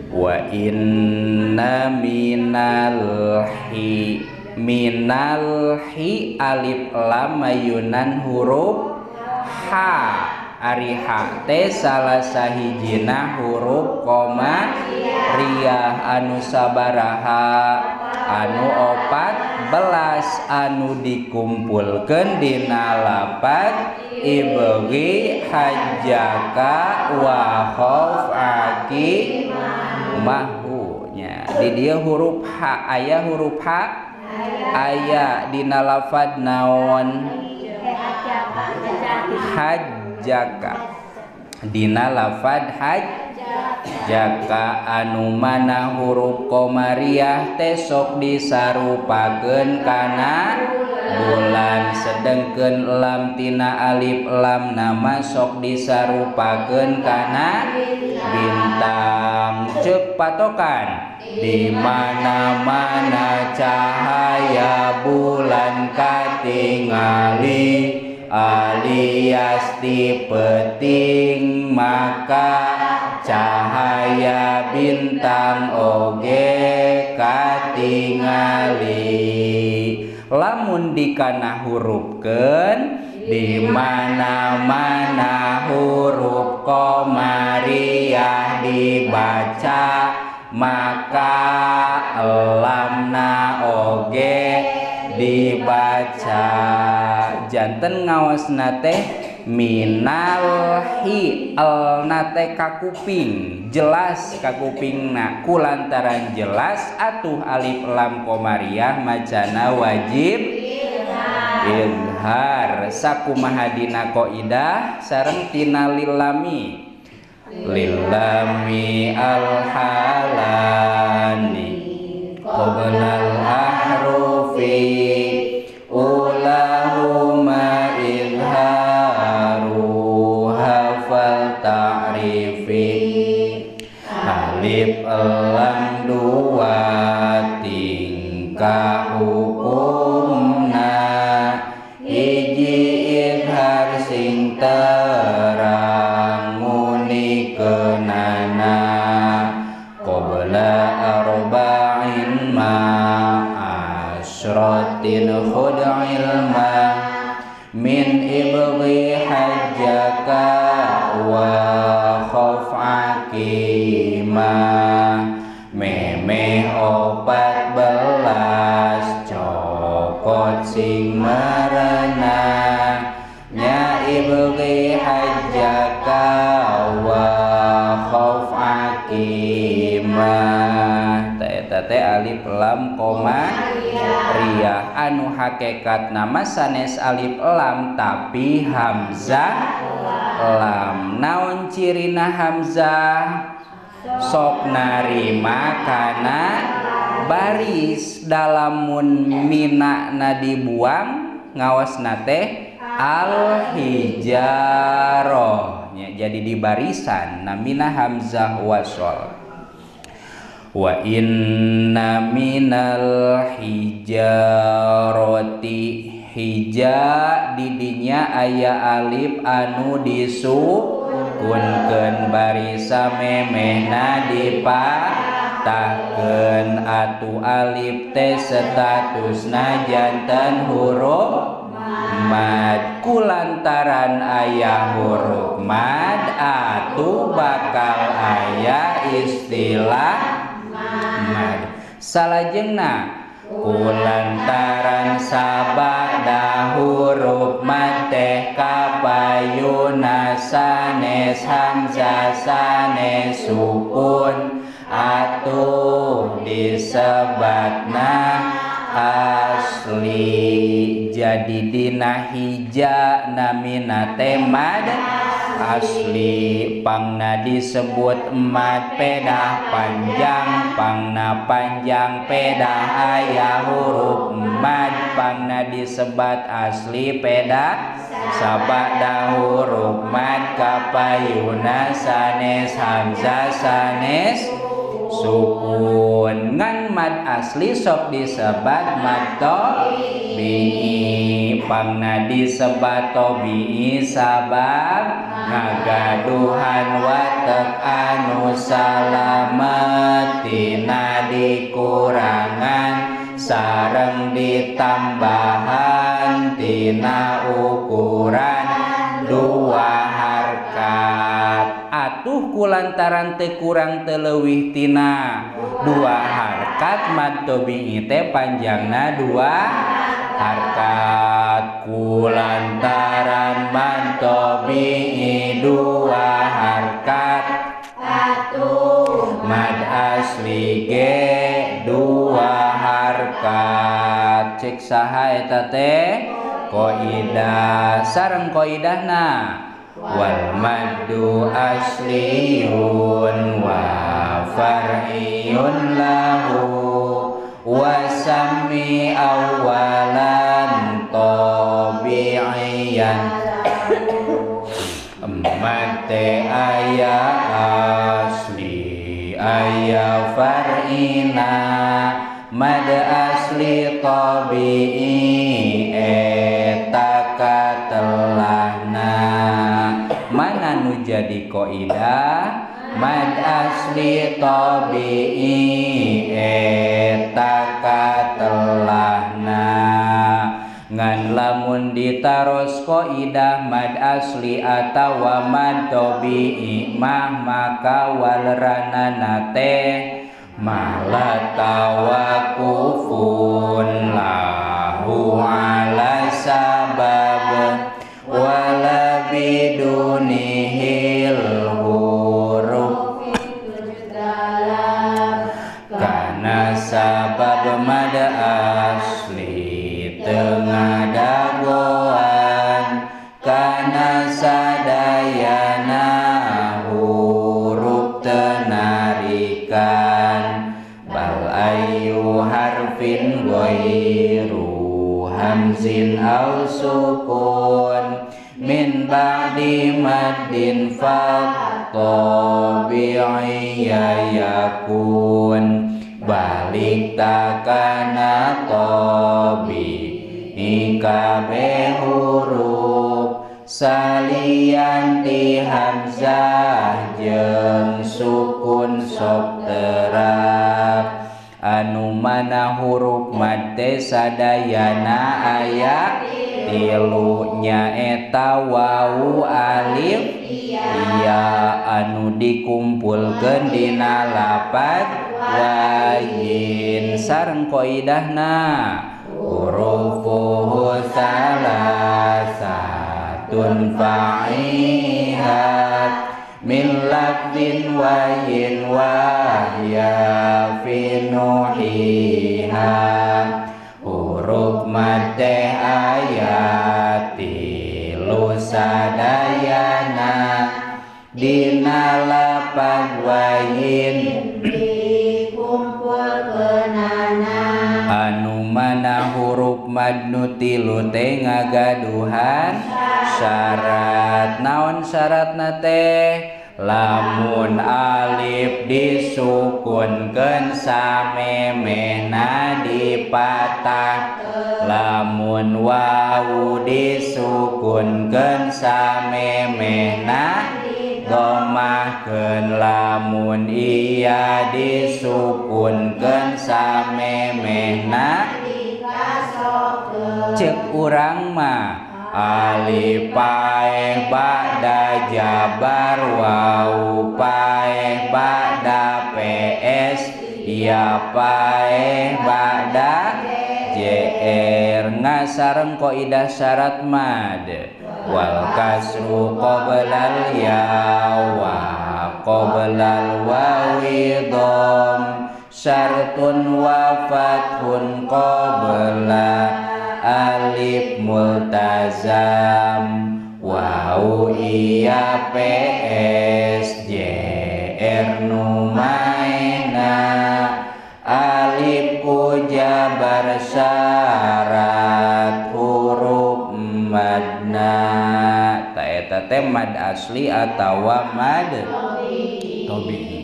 Wa inna minal hi, minal hi alif lam mayunan huruf ha. Ari ha teh salah sahijina huruf komariah anu sabaraha anu 14 anu dikumpulkeun dina lapat ibghi hajjaka wa khauf aki mahunya. Di dieu huruf ha aya huruf ha aya dina lafad naon hajjaka. Dina lafad hajjaka anu mana huruf komariah teh sok disarupakeun kana bulan, sedengkeun lam tina alif lam nama sok disarupakeun kana bintang. Ceuk patokan di mana-mana cahaya bulan katingali alias di peting maka cahaya bintang oge katingali. Lamun dikana hurufkeun di mana-mana huruf komariah dibaca maka lamna oge dibaca. Janten ngaosna teh minal hi elna teh kakuping, jelas kakupingna. Kulantaran jelas atuh alif lam komariah macana wajib izhar. Sakumaha dina kaidah sareng tina lilami, lilami alhalani qoblal ahrufi ulahuma izharu hafal ta'rifi. Alif lam dua tingkah hukumna hiji izhar sing terang muni kenana qabla arba'in ma asratin khud ilma min ibghi hajjaka wa khaf akima. Memeh 14 cokot sing marana nya ibghi hajjaka wa khaf akima. Eta teh alif lam koma riah anu hakikat nama sanes alif lam tapi hamzah lam. Naon cirina hamzah? Sok narima kana baris dalamun mina na dibuang ngawasna teh al hijaroh nya, jadi di barisan namina hamzah wasol. Wa inna minal hijaroti, hija didinya aya alif anu disukunkeun barisa memehna dipatahkeun atuh alif teh statusna janten huruf mad. Kulantaran aya huruf mad atuh bakal aya istilah mad. Salajengna kulantaran sabada huruf mad teh kapayuna sanes hamzah sanes sukun atuh disebatna asli. Jadi dina hija namina teh mad asli, pangna disebut mad pedah panjang, pangna panjang pedah aya huruf mad, pangna disebat asli pedah sabada huruf mad kapayuna sanes hamzah sanes sukun. Ngan mad asli sok disebat mad tobi'i, pangna disebat tobi'i sabab ngagaduhan watek anu salamet tina dikurangan sareng ditambahan tina ukuran dua harkat. Atuh kulantaran teu kurang teu leuwih tina dua harkat mad tabi'i teh panjangna dua harkat. Kulantaran mad tabi'i dua harkat mad asli ge dua harkat. Cek saha eta teh kaidah sareng kaidahna wal maddu asliyun wa far'iyun lahu wa sami awalan tabi'iyan. Mate aya asli aya far'ina mad asli tabi'i eta katelahna. Mana nu jadi kaidah mad asli tabi'i eta katelahna. Ngan lamun ditaros kaidah mad asli atawa mad tabi'i mah maka walranana teh mala tawakufun lahu ala sabab wala bidunihil huruf kana sabab mad asli tengah dagoan kana sadayana huruf tenarikan bal ayu harfin ghairu hamzin aw sukun min ba'di maddin fat tabi'iyya yakun. Balik takana tabi'i kabeh huruf salian ti hamzah jeung sukun sok terap. Anu mana huruf mad teh sadayana aya tilu nyaeta wau alif ya anu dikumpulkeun dina lapad wayin sareng kaidahna hurufuhu salasatun fa'ihat min lafdin wayin wahya fi nuhiha. Huruf mad teh aya tilu sadayana dina lapad wayin dikumpulkeunana. Anu mana huruf mad nu tilu teh ngagaduhan syarat. Naon syaratna teh? Lamun alif disukunkeun samemehna dipatah, lamun wawu disukunkeun samemehna domahkeun, lamun iya disukunkeun samemehna dikasokeun. Cek urang mah alif paeh ba'da jabar wau paeh ba'da ps ya paeh ba'da jr. Ngasareng kaidah syarat mad wal kasru qoblal ya wa qoblal wawi dham syartun wa fathun qabla alif multazam wau iya ps jr nu maena alif ku jabar syarat huruf madna. Ta eta teh mad asli atawa mad tabi'i.